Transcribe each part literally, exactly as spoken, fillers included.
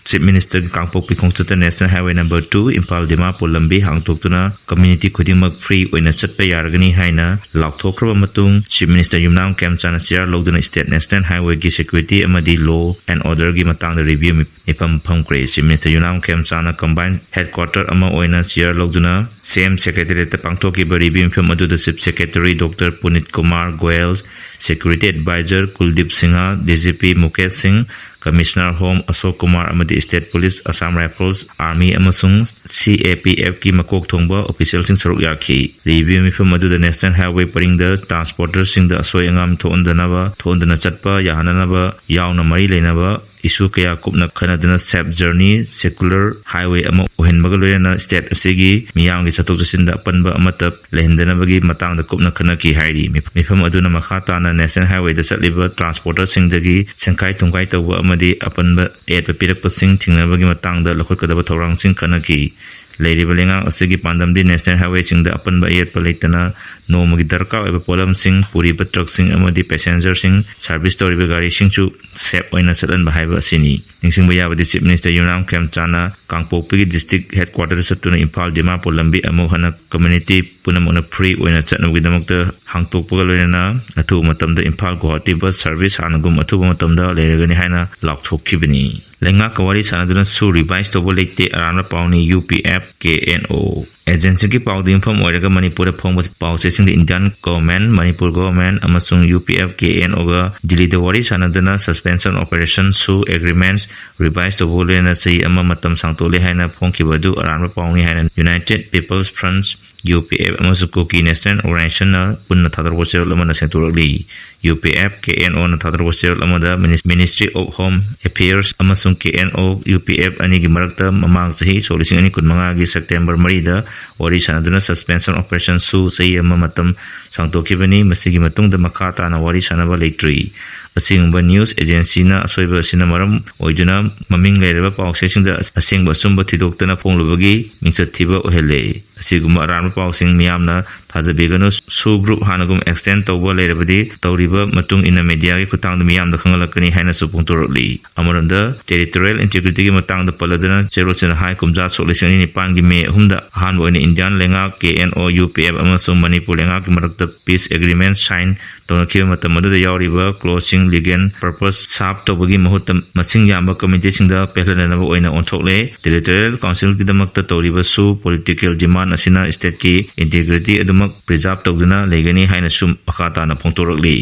Chief Minister ꯒꯤ ꯀꯥꯡꯄꯣꯛꯄꯤ ꯈꯣꯡꯆꯠꯇ National Highway number two Imphal Dimapur ꯂꯝꯕꯤ ꯍꯥꯡꯗꯣꯛꯇꯨꯅ community ꯈꯨꯗꯤꯡꯃꯛ free ꯑꯣꯏꯅ ꯆꯠꯄ ꯌꯥꯔꯒꯅꯤ ꯍꯥꯏꯅ ꯂꯥꯎꯊꯣꯛꯈ꯭ꯔꯕ ꯃꯇꯨꯡ, Chief Minister ꯌꯨꯝꯅꯥꯝ ꯈꯦꯝꯆꯥꯅ chair ꯂꯧꯗꯨꯅ State National Highway ꯒꯤ security ꯑꯃꯗꯤ law and order ꯒꯤ ꯃꯇꯥꯡꯗ review ꯃꯤꯐꯝ ꯐꯝꯈ꯭ꯔꯦ꯫ Chief Minister ꯌꯨꯝꯅꯥꯝ ꯈꯦꯝꯆꯥꯅ combined headquarter ꯑꯃ ꯑꯣꯏꯅ chair ꯂꯧꯗꯨꯅ C M Secretariat ꯇ ꯄꯥꯡꯊꯣꯛꯈꯤꯕ review ꯃꯤꯐꯝ ꯑꯗꯨꯗ Chief Secretary Doctor ꯄꯨꯅꯤꯠ Kumar Goyal, Security Advisor ꯀꯨꯜꯗꯤꯞ Singh, D G P Mukesh ꯁꯤꯡ, Commissioner Home ꯑꯁꯣꯛ ꯀꯨꯃꯥꯔ ꯑꯃꯗꯤ State Police, Assam Rifles, Army ꯑꯃꯁꯨꯡ C A P F ꯀꯤ ꯃꯀꯣꯛ ꯊꯣꯡꯕ official ꯁꯤꯡ ꯁꯔꯨꯛ ꯌꯥꯈꯤ꯫ Review ꯃꯤꯐꯝ ꯑꯗꯨꯗ National Highway ꯄꯔꯤꯡꯗ transporter ꯁꯤꯡꯗ ꯑꯁꯣꯏ ꯑꯉꯥꯝ ꯊꯣꯛꯍꯟꯗꯅꯕ, ꯊꯣꯛꯍꯟꯗꯅ ꯆꯠꯄ ꯌꯥꯍꯟꯅꯅꯕ ꯌꯥꯎꯅ ꯃꯔꯤ ꯂꯩꯅꯕ issue ꯀꯌꯥ ꯀꯨꯞꯅ ꯈꯟꯅꯗꯨꯅ safe journey, secular highway ꯑꯃ ꯑꯣꯏꯍꯟꯕꯒ ꯂꯣꯏꯅꯅ state ꯑꯁꯤꯒꯤ ꯃꯤꯌꯥꯝꯒꯤ ꯆꯠꯊꯣꯛ ꯆꯠꯁꯤꯟꯗ ꯑꯄꯟꯕ ꯑꯃꯠꯇ ꯂꯩꯍꯟꯗꯅꯕꯒꯤ ꯃꯇꯥꯡꯗ ꯀꯨꯞꯅ ꯈꯟꯅꯈꯤ ꯍꯥꯏꯔꯤ꯫ ꯃꯤꯐꯝ ꯑꯗꯨꯅ ꯃꯈꯥ ꯇꯥꯅ National Highway ꯗ ꯆꯠꯂꯤꯕ transporter ꯁꯤꯡꯗꯒꯤ ꯁꯦꯟꯈꯥꯏ ꯊꯨꯝꯈꯥꯏ ꯇꯧꯕ ꯑꯃꯗꯤ ꯑꯄꯟꯕ ꯑꯌꯦꯠꯄ ꯄꯤꯔꯛꯄꯁꯤꯡ ꯊꯤꯡꯅꯕꯒꯤ ꯃꯇꯥꯡꯗ ꯂꯧꯈꯠꯀꯗꯕ ꯊꯧꯔꯥꯡꯁꯤꯡ ꯈꯟꯅꯈꯤ꯫ ꯂꯩꯔꯤꯕ ꯂꯩꯉꯥꯛ ꯑꯁꯤꯒꯤ ꯄꯥꯟꯗꯝꯗꯤ National Highway ꯁꯤꯡꯗ ꯑꯄꯟꯕ ꯑꯌꯦꯠꯄ ꯂꯩꯇꯅ ꯅꯣꯡꯃꯒꯤ ꯗꯔꯀꯥꯔ ꯑꯣꯏꯕ ꯄꯣꯠꯂꯝꯁꯤꯡ ꯄꯨꯔꯤꯕ truck ꯁꯤꯡ ꯑꯃꯗꯤ passenger ꯁꯤꯡ service ꯇꯧꯔꯤꯕ ꯒꯥꯔꯤꯁꯤꯡꯁꯨ safe ꯑꯣꯏꯅ ꯆꯠꯍꯟꯕ ꯍꯥꯏꯕ ꯑꯁꯤꯅꯤ꯫ ꯅꯤꯡꯁꯤꯡꯕ ꯌꯥꯕꯗꯤ, Chief Minister ꯌꯨꯝꯅꯥꯝ ꯈꯦꯝꯆꯥꯅ ꯀꯥꯡꯄꯣꯛꯄꯤꯒꯤ district headquarter ꯗ ꯆꯠꯇꯨꯅ ꯏꯝꯐꯥꯜ ꯗꯤꯃꯥꯄꯨꯔ ꯂꯝꯕꯤ ꯑꯃꯨꯛ ꯍꯟꯅ community ꯄꯨꯝꯅꯃꯛꯅ free ꯑꯣꯏꯅ ꯆꯠꯅꯕꯒꯤꯗꯃꯛꯇ ꯍꯥꯡꯗꯣꯛꯄꯒ ꯂꯣꯏꯅꯅ ꯑꯊꯨꯕ ꯃꯇꯝꯗ ꯏꯝꯐꯥꯜ ꯒꯨꯋꯥꯍꯥꯇꯤ bus service ꯍꯥꯟꯅꯒꯨꯝ ꯑꯊꯨꯕ ꯃꯇꯝꯗ ꯂꯩꯔꯒꯅꯤ ꯍꯥꯏꯅ ꯂꯥꯎꯊꯣꯛꯈꯤꯕꯅꯤ꯫ ꯂꯩꯉꯥꯛꯀ ꯋꯥꯔꯤ ꯁꯥꯟꯅꯗꯨꯅꯁꯨ revise ꯇꯧꯕ ꯂꯩꯇꯦ, ꯑꯔꯥꯟꯕ ꯄꯥꯎꯅꯤ꯫ U P F, K N O agency ꯒꯤ ꯄꯥꯎꯗ ꯌꯨꯝꯐꯝ ꯑꯣꯏꯔꯒ ꯃꯅꯤꯄꯨꯔꯗ ꯐꯣꯡꯕ ꯄꯥꯎꯆꯦꯁꯤꯡꯗ Indian government, ꯃꯅꯤꯄꯨꯔ government ꯑꯃꯁꯨꯡ U P F, K N O ꯒ ꯗꯤꯜꯂꯤꯗ ꯋꯥꯔꯤ ꯁꯥꯟꯅꯗꯨꯅ suspension operation ꯁꯨ agreements revise ꯇꯧꯕꯒ ꯂꯣꯏꯅꯅ ꯆꯍꯤ ꯑꯃ ꯃꯇꯝ ꯁꯥꯡꯗꯣꯛꯂꯦ ꯍꯥꯏꯅ ꯐꯣꯡꯈꯤꯕ ꯑꯗꯨ ꯑꯔꯥꯟꯕ ꯄꯥꯎꯅꯤ ꯍꯥꯏꯅ United People's Front, U P F ꯑꯃꯁꯨꯡ Kuki National Organization ꯅ ꯄꯨꯟꯅ ꯊꯥꯗꯣꯔꯛꯄ ꯆꯦꯔꯣꯜ ꯑꯃꯅ ꯁꯦꯡꯗꯣꯔꯛꯂꯤ꯫ U P F, K N O ꯅ ꯊꯥꯗꯣꯔꯛꯄ ꯆꯦꯔꯣꯜ ꯑꯃꯗ Minis-, Ministry of Home Affairs ꯑꯃꯁꯨꯡ K N O, U P F ꯑꯅꯤꯒꯤ ꯃꯔꯛꯇ ꯃꯃꯥꯡ ꯆꯍꯤ ꯁꯣꯛ ꯂꯤꯁꯤꯡ ꯑꯅꯤ ꯀꯨꯟꯃꯉꯥꯒꯤ September ꯃꯔꯤꯗ ꯋꯥꯔꯤ ꯁꯥꯟꯅꯗꯨꯅ suspension operation ꯁꯨ ꯆꯍꯤ ꯑꯃ ꯃꯇꯝ ꯍꯥꯡꯗꯣꯛꯈꯤꯕꯅꯤ꯫ ꯃꯁꯤꯒꯤ ꯃꯇꯨꯡꯗ ꯃꯈꯥ ꯇꯥꯅ ꯋꯥꯔꯤ ꯁꯥꯅꯕ ꯂꯩꯇ꯭ꯔꯤ꯫ ꯑꯁꯤꯒꯨꯝꯕ news agencyꯅ ꯑꯁꯣꯏꯕ ꯑꯁꯤꯅ ꯃꯔꯝ ꯑꯣꯏꯗꯨꯅ ꯃꯃꯤꯡ ꯂꯩꯔꯕ ꯄꯥꯎꯆꯦꯁꯤꯡꯗ ꯑꯁꯦꯡꯕ ꯑꯆꯨꯝꯕ ꯊꯤꯗꯣꯛꯇꯅ ꯐꯣꯡꯂꯨꯕꯒꯤ ꯃꯤꯡꯆꯠ ꯊꯤꯕ ꯑꯣꯏꯍꯜꯂꯦ꯫ ꯑꯁꯤꯒꯨꯝꯕ ꯑꯔꯥꯟꯕ ꯄꯥꯎꯁꯤꯡ ꯃꯤꯌꯥꯝꯅ ꯊꯥꯖꯕꯤꯒꯅꯨ꯫ ꯁꯨ group ꯍꯥꯟꯅꯒꯨꯝ extend ꯇꯧꯕ ꯂꯩꯔꯕꯗꯤ ꯇꯧꯔꯤꯕ ꯃꯇꯨꯡ ꯏꯟꯅ mediaꯒꯤ ꯈꯨꯠꯊꯥꯡꯗ ꯃꯤꯌꯥꯝꯗ ꯈꯪꯍꯜꯂꯛꯀꯅꯤ ꯍꯥꯏꯅꯁꯨ ꯐꯣꯡꯗꯣꯔꯛꯂꯤ꯫ ꯑꯃꯔꯣꯝꯗ territorial integrityꯒꯤ ꯃꯇꯥꯡꯗ ꯄꯜꯂꯗꯨꯅ ꯆꯦꯔꯣꯠꯁꯤꯅ ꯍꯥꯏ, ꯀꯨꯝꯖꯥ ꯁꯣꯛ ꯂꯤꯁꯤꯡ ꯑꯅꯤ ꯅꯤꯄꯥꯟꯒꯤ ꯃꯦ ꯑꯍꯨꯝꯗ ꯑꯍꯥꯟꯕ ꯑꯣꯏꯅ Indian ꯂꯩꯉꯥꯛ, K N O U P F ꯑꯃꯁꯨꯡ ꯃꯅꯤꯄꯨꯔ ꯂꯩꯉꯥꯛꯀꯤ ꯃꯔꯛꯇ peace agreement sign ꯇꯧꯅꯈꯤꯕ ꯃꯇꯝ ꯑꯗꯨꯗ ꯌꯥꯎꯔꯤꯕ clauseꯁꯤꯡ legal purpose serve ꯇꯧꯕꯒꯤ ꯃꯍꯨꯠꯇ ꯃꯁꯤꯡ ꯌꯥꯝꯕ committeeꯁꯤꯡꯗ ꯄꯦꯜꯍꯟꯅꯅꯕ ꯑꯣꯏꯅ ꯑꯣꯟꯊꯣꯛꯂꯦ꯫ Territorial Councilꯒꯤꯗꯃꯛꯇ ꯇꯧꯔꯤꯕ ꯁꯨ political demand ꯑꯁꯤꯅ stateꯀꯤ integrity ꯑꯗꯨꯃꯛ preserve ꯇꯧꯗꯨꯅ ꯂꯩꯒꯅꯤ ꯍꯥꯏꯅꯁꯨ ꯃꯈꯥ ꯇꯥꯅ ꯐꯣꯡꯗꯣꯔꯛꯂꯤ꯫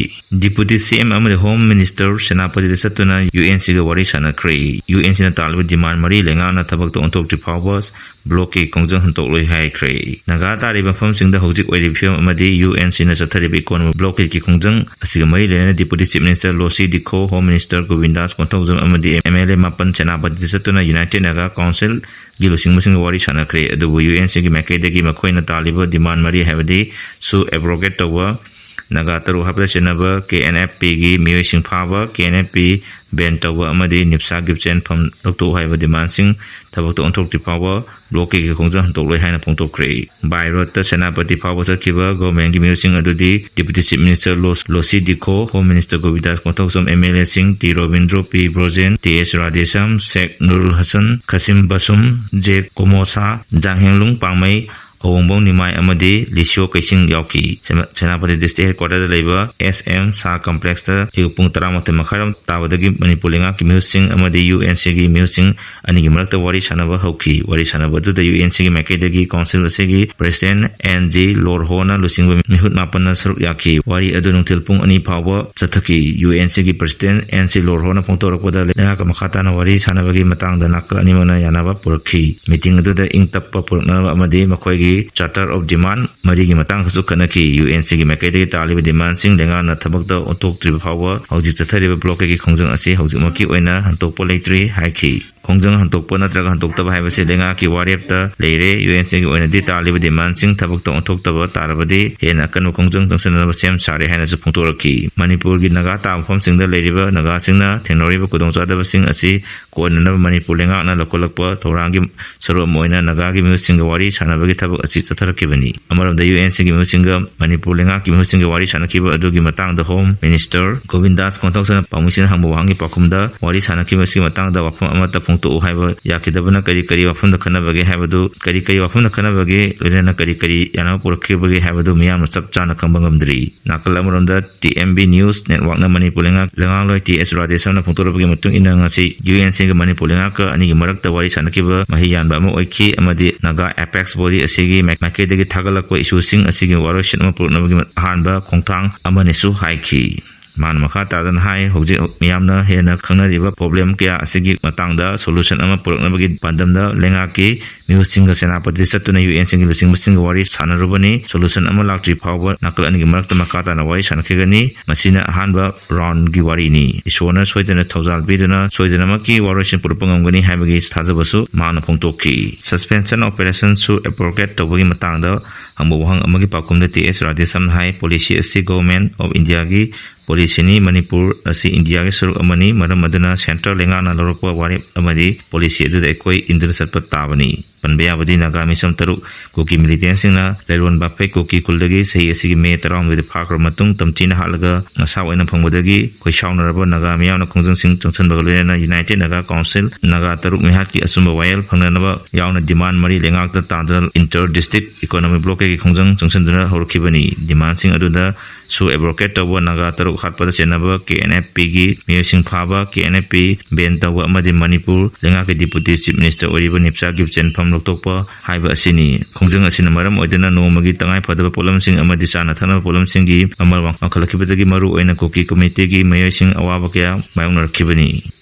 Deputy C M ꯑꯃꯗꯤ Home Minister ꯁꯦꯅꯥꯄꯇꯤꯗ ꯆꯠꯇꯨꯅ UNCꯒ ꯋꯥꯔꯤ ꯁꯥꯟꯅꯈ꯭ꯔꯦ꯫ UNCꯅ ꯇꯥꯜꯂꯤꯕ demand ꯃꯔꯤ ꯂꯩꯉꯥꯛꯅ ꯊꯕꯛꯇ ꯑꯣꯟꯊꯣꯛꯇ꯭ꯔꯤ ꯐꯥꯎꯕ blockꯀꯤ ꯈꯣꯡꯖꯪ ꯍꯟꯗꯣꯛꯂꯣꯏ ꯍꯥꯏꯈ꯭ꯔꯦ꯫ ꯅꯥꯒꯥ ꯇꯥꯔꯤꯕ ꯃꯐꯝꯁꯤꯡꯗ ꯍꯧꯖꯤꯛ ꯑꯣꯏꯔꯤꯕ ꯐꯤꯕꯝ ꯑꯃꯗꯤ UNCꯅ ꯆꯠꯊꯔꯤꯕ economic blockadeꯀꯤ ꯈꯣꯡꯖꯪ ꯑꯁꯤꯒ ꯃꯔꯤ ꯂꯩꯅꯅ Deputy Chief Minister ꯂꯣꯁꯤ ꯗꯤꯈꯣ, Home Minister ꯒꯣꯕꯤꯟꯗꯥꯁ Konthoujam ꯑꯃꯗꯤ MLA ꯃꯥꯄꯟ ꯁꯦꯅꯥꯄꯇꯤꯗ ꯆꯠꯇꯨꯅ United Naga Councilꯒꯤ ꯂꯨꯆꯤꯡꯕꯁꯤꯡꯒ ꯋꯥꯔꯤ ꯁꯥꯟꯅꯈ꯭ꯔꯦ꯫ ꯑꯗꯨꯕꯨ UNCꯒꯤ ꯃꯥꯏꯀꯩꯗꯒꯤ ꯃꯈꯣꯏꯅ ꯇꯥꯜꯂꯤꯕ demand ꯃꯔꯤ ꯍꯥꯏꯕꯗꯤ ꯁꯨ abrogate ꯇꯧꯕ, ꯅꯥꯒꯥ ꯇꯔꯨꯛ ꯍꯥꯞꯄꯗ ꯆꯦꯟꯅꯕ KNFPꯒꯤ ꯃꯤꯑꯣꯏꯁꯤꯡ ꯐꯥꯕ, KNFP ban ꯇꯧꯕ ꯑꯃꯗꯤ ꯅꯤꯞꯁꯥ ꯒꯤꯞ ꯆꯦꯟꯐꯝ ꯂꯧꯊꯣꯛꯎ ꯍꯥꯏꯕ demandꯁꯤꯡ ꯊꯕꯛꯇ ꯑꯣꯟꯊꯣꯛꯇ꯭ꯔꯤ ꯐꯥꯎꯕ blockꯀꯤ ꯈꯣꯡꯖꯪ ꯍꯟꯗꯣꯛꯂꯣꯏ ꯍꯥꯏꯅ ꯐꯣꯡꯗꯣꯛꯈ꯭ꯔꯦ꯫ By roadꯇ ꯁꯦꯅꯥꯄꯇꯤ ꯐꯥꯎꯕ ꯆꯠꯈꯤꯕ governmentꯀꯤ ꯃꯤꯑꯣꯏꯁꯤꯡ ꯑꯗꯨꯗꯤ Deputy Chief Minister ꯂꯣ-, ꯂꯣꯁꯤ ꯗꯤꯈꯣ, Home Minister ꯒꯣꯕꯤꯟꯗꯥꯁ Konthoujam, MLAꯁꯤꯡ T Robindro, ꯄꯤ ꯕ꯭ꯔꯣꯖꯦꯟ, ꯇꯤ ꯑꯦꯁ ꯔꯥꯙꯦꯁ꯭ꯌꯥꯝ, ꯁꯦꯈ ꯅꯨꯔꯨꯜ ꯍꯁꯟ, ꯈꯁꯤꯝ ꯕꯁꯨꯝ, ꯖꯦ ꯀꯣꯃꯣꯁꯥ, ꯖꯥꯡꯍꯦꯡꯂꯨꯡ ꯄꯥꯡꯃꯩ, ꯑꯋꯣꯡꯕꯣꯡ ꯅꯤꯃꯥꯏ ꯑꯃꯗꯤ ꯂꯤꯁꯤꯌꯣ ꯀꯩꯁꯤꯡ ꯌꯥꯎꯈꯤ꯫ ꯁꯦꯅꯥ-, ꯁꯦꯅꯥꯄꯇꯤ district headquarterꯗ ꯂꯩꯕ S M ꯁꯥ complexꯇ ꯑꯌꯨꯛ ꯄꯨꯡ ꯇꯔꯥꯃꯥꯊꯣꯏ ꯃꯈꯥꯏꯔꯣꯝ ꯇꯥꯕꯗꯒꯤ ꯃꯅꯤꯄꯨꯔ ꯂꯩꯉꯥꯛꯀꯤ ꯃꯤꯍꯨꯠꯁꯤꯡ ꯑꯃꯗꯤ UNCꯒꯤ ꯃꯤꯍꯨꯠꯁꯤꯡ ꯑꯅꯤꯒꯤ ꯃꯔꯛꯇ ꯋꯥꯔꯤ ꯁꯥꯟꯅꯕ ꯍꯧꯈꯤ꯫ ꯋꯥꯔꯤ ꯁꯥꯟꯅꯕ ꯑꯗꯨꯗ UNCꯒꯤ ꯃꯥꯏꯀꯩꯗꯒꯤ council ꯑꯁꯤꯒꯤ president N G ꯂꯣꯔꯍꯣꯅ ꯂꯨꯆꯤꯡꯕ ꯃꯤꯍꯨꯠ ꯃꯥꯄꯟꯅ ꯁꯔꯨꯛ ꯌꯥꯈꯤ꯫ ꯋꯥꯔꯤ ꯑꯗꯨ ꯅꯨꯡꯊꯤꯜ ꯄꯨꯡ ꯑꯅꯤ ꯐꯥꯎꯕ ꯆꯠꯊꯈꯤ꯫ UNCꯒꯤ president N C ꯂꯣꯔꯍꯣꯅ ꯐꯣꯡꯗꯣꯔꯛꯄꯗ ꯂꯩꯉꯥꯛꯀ ꯃꯈꯥ ꯇꯥꯅ ꯋꯥꯔꯤ ꯁꯥꯟꯅꯕꯒꯤ ꯃꯇꯥꯡꯗ ꯅꯥꯀꯜ ꯑꯅꯤꯃꯛꯅ ꯌꯥꯅꯕ ꯄꯨꯔꯛꯈꯤ꯫ Meeting ꯑꯗꯨꯗ ꯏꯪ ꯇꯞꯄ ꯄꯨꯔꯛꯅꯕ ꯑꯃꯗꯤ ꯃꯈꯣꯏꯒꯤ charter of demand ꯃꯔꯤꯒꯤ ꯃꯇꯥꯡꯗꯁꯨ ꯈꯟꯅꯈꯤ꯫ UNCꯒꯤ ꯃꯥꯏꯀꯩꯗꯒꯤ ꯇꯥꯜꯂꯤꯕ demandꯁꯤꯡ ꯂꯩꯉꯥꯛꯅ ꯊꯕꯛꯇ ꯑꯣꯟꯊꯣꯛꯇ꯭ꯔꯤꯕ ꯐꯥꯎꯕ ꯍꯧꯖꯤꯛ ꯆꯠꯊꯔꯤꯕ blockꯀꯤ ꯈꯣꯡꯖꯪ ꯑꯁꯤ ꯍꯧꯖꯤꯛꯃꯛꯀꯤ ꯑꯣꯏꯅ ꯍꯟꯗꯣꯛꯄ ꯂꯩꯇ꯭ꯔꯤ ꯍꯥꯏꯈꯤ꯫ ꯈꯣꯡꯖꯪ ꯍꯟꯗꯣꯛꯄ ꯅꯠꯇ꯭ꯔꯒ ꯍꯟꯗꯣꯛꯇꯕ ꯍꯥꯏꯕꯁꯤ ꯂꯩꯉꯥꯛꯀꯤ ꯋꯥꯔꯦꯞꯇ ꯂꯩꯔꯦ꯫ ꯌꯨ ꯑꯦꯟ ꯁꯤꯒꯤ ꯑꯣꯏꯅꯗꯤ ꯇꯥꯜꯂꯤꯕ ꯗꯤꯃꯥꯟꯁꯤꯡ ꯊꯕꯛꯇ ꯑꯣꯟꯊꯣꯛꯇꯕ ꯇꯥꯔꯕꯗꯤ ꯍꯦꯟꯅ ꯑꯀꯟꯕ ꯈꯣꯡꯖꯪ ꯆꯪꯁꯤꯟꯅꯅꯕ ꯁꯦꯝ ꯁꯥꯔꯦ ꯍꯥꯏꯅꯁꯨ ꯐꯣꯡꯗꯣꯔꯛꯈꯤ꯫ ꯃꯅꯤꯄꯨꯔꯒꯤ ꯅꯥꯒꯥ ꯇꯥꯕ ꯃꯐꯝꯁꯤꯡꯗ ꯂꯩꯔꯤꯕ ꯅꯥꯒꯥꯁꯤꯡꯅ ꯊꯦꯡꯅꯔꯤꯕ ꯈꯨꯗꯣꯡꯆꯥꯗꯕꯁꯤꯡ ꯑꯁꯤ ꯀꯣꯟꯅꯅꯕ ꯃꯅꯤꯄꯨꯔ ꯂꯩꯉꯥꯛꯅ ꯂꯧꯈꯠꯂꯛꯄ ꯊꯧꯔꯥꯡꯒꯤ ꯁꯔꯨꯛ ꯑꯃ ꯑꯣꯏꯅ ꯅꯥꯒꯥꯒꯤ ꯃꯤꯑꯣꯏꯁꯤꯡꯒ ꯋꯥꯔꯤ ꯁꯥꯟꯅꯕꯒꯤ ꯊꯕꯛ ꯑꯁꯤ ꯆꯠꯊꯔꯛꯈꯤꯕꯅꯤ꯫ ꯑꯃꯔꯣꯝꯗ, ꯌꯨ ꯑꯦꯟ ꯁꯤꯒꯤ ꯃꯤꯑꯣꯏꯁꯤꯡꯒ ꯃꯅꯤꯄꯨꯔ ꯂꯩꯉꯥꯛꯀꯤ ꯃꯤꯑꯣꯏꯁꯤꯡꯒ ꯋꯥꯔꯤ ꯁꯥꯟꯅꯈꯤꯕ ꯑꯗꯨꯒꯤ ꯃꯇꯥꯡꯗ ꯍꯣꯝ ꯃꯤꯅꯤꯁꯇꯔ ꯒꯣꯕꯤꯟꯗꯥꯁ ꯀꯣꯟꯊꯧꯁꯅ ꯄꯥꯎꯃꯤꯁꯤꯡꯅ ꯍꯪꯕ ꯋꯥꯍꯪꯒꯤ ꯄꯥꯎꯈꯨꯝꯗ ꯋꯥꯔꯤ ꯁꯥꯟꯅꯈꯤꯕ ꯑꯁꯤꯒꯤ ꯃꯇꯥꯡꯗ ꯋꯥꯐꯝ ꯑꯃꯠꯇ ꯐꯣꯡꯗꯣꯛꯎ ꯍꯥꯏꯕ ꯌꯥꯈꯤꯗꯕꯅ ꯀꯔꯤ ꯀꯔꯤ ꯋꯥꯐꯝꯗ ꯈꯟꯅꯕꯒꯦ ꯍꯥꯏꯕꯗꯨ, ꯀꯔꯤ ꯀꯔꯤ ꯋꯥꯐꯝꯗ ꯈꯟꯅꯕꯒꯦ, ꯂꯣꯏꯅꯅ ꯀꯔꯤ ꯀꯔꯤ ꯌꯥꯅꯕ ꯄꯨꯔꯛꯈꯤꯕꯒꯦ ꯍꯥꯏꯕꯗꯨ ꯃꯤꯌꯥꯝꯅ ꯆꯞ ꯆꯥꯅ ꯈꯪꯕ ꯉꯝꯗ꯭ꯔꯤ꯫ ꯅꯥꯀꯜ ꯑꯃꯔꯣꯝꯗ, ꯇꯤ ꯑꯦꯝ ꯕꯤ ꯅ꯭ꯌꯨꯁ ꯅꯦꯠꯋꯥꯛꯅ ꯃꯅꯤꯄꯨꯔ ꯂꯩꯉꯥꯛ ꯂꯩꯉꯥꯛꯂꯣꯏ ꯇꯤ ꯑꯦꯁ ꯔꯥꯙꯦꯁ꯭ꯌꯥꯝꯅ ꯐꯣꯡꯗꯣꯔꯛꯄꯒꯤ ꯃꯇꯨꯡ ꯏꯟꯅ, ꯉꯁꯤ ꯌꯨ ꯑꯦꯟ ꯁꯤꯒ ꯃꯅꯤꯄꯨꯔ ꯂꯩꯉꯥꯛꯀ ꯑꯅꯤꯒꯤ ꯃꯔꯛꯇ ꯋꯥꯔꯤ ꯁꯥꯟꯅꯈꯤꯕ ꯃꯍꯩ ꯌꯥꯟꯕ ꯑꯃ ꯑꯣꯏꯈꯤ ꯑꯃꯗꯤ ꯅꯥꯒꯥ ꯑꯦꯄꯦꯛꯁ ꯕꯣꯗꯤ ꯑꯁꯤꯒꯤ ꯃꯥꯏ-, ꯃꯥꯏꯀꯩꯗꯒꯤ ꯊꯥꯒꯠꯂꯛꯄ ꯏꯁꯨꯁꯤꯡ ꯑꯁꯤꯒꯤ ꯋꯥꯔꯣꯏꯁꯤꯟ ꯑꯃ ꯄꯨꯔꯛꯅꯕꯒꯤ ꯑꯍꯥꯟꯕ ꯈꯣꯡꯊꯥꯡ ꯑꯃꯅꯤꯁꯨ ꯍꯥꯏꯈꯤ꯫ ꯃꯥꯅ ꯃꯈꯥ ꯇꯥꯗꯨꯅ ꯍꯥꯏ, ꯍꯧꯖꯤꯛ ꯃꯤꯌꯥꯝꯅ ꯍꯦꯟꯅ ꯈꯪꯅꯔꯤꯕ ꯄ꯭ꯔꯣꯕ꯭ꯂꯦꯝ ꯀꯌꯥ ꯑꯁꯤꯒꯤ ꯃꯇꯥꯡꯗ ꯁꯣꯂꯨꯁꯟ ꯑꯃ ꯄꯨꯔꯛꯅꯕꯒꯤ ꯄꯥꯟꯗꯝꯗ ꯂꯩꯉꯥꯛꯀꯤ ꯃꯤꯍꯨꯠꯁꯤꯡꯒ ꯁꯦꯅꯥꯄꯇꯤꯗ ꯆꯠꯇꯨꯅ ꯌꯨ ꯑꯦꯟ ꯁꯤꯒꯤ ꯂꯨꯆꯤꯡꯕꯁꯤꯡꯒ ꯋꯥꯔꯤ ꯁꯥꯟꯅꯔꯨꯕꯅꯤ꯫ ꯁꯣꯂꯨꯁꯟ ꯑꯃ ꯂꯥꯛꯇ꯭ꯔꯤ ꯐꯥꯎꯕ ꯅꯥꯀꯜ ꯑꯅꯤꯒꯤ ꯃꯔꯛꯇ ꯃꯈꯥ ꯇꯥꯅ ꯋꯥꯔꯤ ꯁꯥꯟꯅꯈꯤꯒꯅꯤ꯫ ꯃꯁꯤꯅ ꯑꯍꯥꯟꯕ ꯔꯥꯎꯟꯒꯤ ꯋꯥꯔꯤꯅꯤ꯫ ꯏꯁꯣꯔꯅ ꯁꯣꯏꯗꯅ ꯊꯧꯖꯥꯜ ꯄꯤꯗꯨꯅ ꯁꯣꯏꯗꯅꯃꯛꯀꯤ ꯋꯥꯔꯣꯏꯁꯤꯟ ꯄꯨꯔꯛꯄ ꯉꯝꯒꯅꯤ ꯍꯥꯏꯕꯒꯤ ꯊꯥꯖꯕꯁꯨ ꯃꯍꯥꯛꯅ ꯐꯣꯡꯗꯣꯛꯈꯤ꯫ Suspension operation ꯁꯨ abrogate ꯇꯧꯕꯒꯤ ꯃꯇꯥꯡꯗ ꯍꯪꯕ ꯋꯥꯍꯪ ꯑꯃꯒꯤ ꯄꯥꯎꯈꯨꯝꯗ ꯇꯤ ꯑꯦꯁ ꯔꯥꯙꯦꯁ꯭ꯌꯥꯝꯅ ꯍꯥꯏ, ꯄꯣꯂꯤꯁꯤ ꯑꯁꯤ ꯒꯣꯚꯔꯟꯃꯦꯟꯠ ꯑꯣꯐ ꯏꯟꯗꯤꯌꯥꯒꯤ ꯄꯣꯂꯤꯁꯤꯅꯤ꯫ ꯃꯅꯤꯄꯨꯔ ꯑꯁꯤ ꯏꯟꯗꯤꯌꯥꯒꯤ ꯁꯔꯨꯛ ꯑꯃꯅꯤ꯫ ꯃꯔꯝ ꯑꯗꯨꯅ ꯁꯦꯟꯇ꯭ꯔꯦꯜ ꯂꯩꯉꯥꯛꯅ ꯂꯧꯔꯛꯄ ꯋꯥꯔꯦꯞ ꯑꯃꯗꯤ ꯄꯣꯂꯤꯁꯤ ꯑꯗꯨꯗ ꯑꯩꯈꯣꯏ ꯏꯟꯗꯨꯅ ꯆꯠꯄ ꯇꯥꯕꯅꯤ꯫ ꯄꯟꯕ ꯌꯥꯕꯗꯤ ꯅꯥꯒꯥ ꯃꯤꯁꯝ ꯇꯔꯨꯛ ꯀꯨꯀꯤ ꯃꯤꯂꯤꯇꯦꯟꯠꯁꯤꯡꯅ ꯂꯩꯔꯣꯟ ꯕꯥꯐꯩ ꯀꯨꯀꯤ ꯈꯨꯜꯗꯒꯤ ꯆꯍꯤ ꯑꯁꯤꯒꯤ ꯃꯦ ꯇꯔꯥꯍꯨꯝꯗꯣꯏꯗ ꯐꯥꯈ꯭ꯔꯕ ꯃꯇꯨꯡ ꯇꯝꯊꯤꯅ ꯍꯥꯠꯂꯒ ꯃꯁꯥ ꯑꯣꯏꯅ ꯐꯪꯕꯗꯒꯤ ꯈꯣꯏꯁꯥꯎꯅꯔꯕ ꯅꯥꯒꯥ ꯃꯤꯌꯥꯝꯅ ꯈꯣꯡꯖꯪꯁꯤꯡ ꯆꯪꯁꯤꯟꯕꯒ ꯂꯣꯏꯅꯅ ꯌꯨꯅꯥꯏꯇꯦꯗ ꯅꯥꯒꯥ ꯀꯥꯎꯟꯁꯤꯜ ꯅꯥꯒꯥ ꯇꯔꯨꯛ ꯃꯤꯍꯥꯠꯀꯤ ꯑꯆꯨꯝꯕ ꯋꯥꯌꯦꯜ ꯐꯪꯅꯅꯕ ꯌꯥꯎꯅ ꯗꯤꯃꯥꯟ ꯃꯔꯤ ꯂꯩꯉꯥꯛꯇ ꯇꯥꯗꯨꯅ ꯏꯟꯇꯔ ꯗꯤꯁꯇ꯭ꯔꯤꯛ ꯏꯀꯣꯅꯣꯃꯤꯛ ꯕ꯭ꯂꯣꯀꯦꯗꯀꯤ ꯈꯣꯡꯖꯪ ꯆꯪꯁꯤꯟꯗꯨꯅ ꯍꯧꯔꯛꯈꯤꯕꯅꯤ꯫ ꯗꯤꯃꯥꯟꯁꯤꯡ ꯑꯗꯨꯗ ꯁꯨ ꯑꯦꯕ꯭ꯔꯣꯀꯦꯠ ꯇꯧꯕ, ꯅꯥꯒꯥ ꯇꯔꯨꯛ ꯍꯥꯠꯄꯗ ꯆꯦꯟꯅꯕ ꯀꯦ ꯑꯦꯟ ꯑꯦꯐ ꯄꯤꯒꯤ ꯃꯤꯑꯣꯏꯁꯤꯡ ꯐꯥꯕ, ꯀꯦ ꯑꯦꯟ ꯑꯦꯐ ꯄꯤ ꯕꯦꯟ ꯇꯧꯕ ꯑꯃꯗꯤ ꯃꯅꯤꯄꯨꯔ ꯂꯩꯉꯥꯛꯀꯤ ꯗꯤꯄꯨꯇꯤ ꯆꯤꯐ ꯃꯤꯅꯤꯁꯇꯔ ꯑꯣꯏꯔꯤꯕ ꯅꯤꯞꯆꯥ ꯒꯤꯞꯆꯦꯟ ꯐꯝ ꯂꯧꯊꯣꯛꯄ ꯍꯥꯏꯕ ꯑꯁꯤꯅꯤ꯫ ꯈꯣꯡꯖꯪ ꯑꯁꯤꯅ ꯃꯔꯝ ꯑꯣꯏꯗꯨꯅ ꯅꯣꯡꯃꯒꯤ ꯇꯉꯥꯏ ꯐꯗꯕ ꯄꯣꯠꯂꯝꯁꯤꯡ ꯑꯃꯗꯤ ꯆꯥꯅ ꯊꯛꯅꯕ ꯄꯣꯠꯂꯝꯁꯤꯡꯒꯤ ꯃꯃꯜ ꯋꯥꯡꯈꯠꯂꯛꯈꯤꯕꯗꯒꯤ ꯃꯔꯨꯑꯣꯏꯅ ꯀꯨꯀꯤ ꯀꯝꯃ꯭ꯌꯨꯅꯤꯇꯤꯒꯤ ꯃꯤꯑꯣꯏꯁꯤꯡ ꯑꯋꯥꯕ ꯀꯌꯥ ꯃꯥꯌꯣꯛꯅꯔꯛꯈꯤꯕꯅꯤ꯫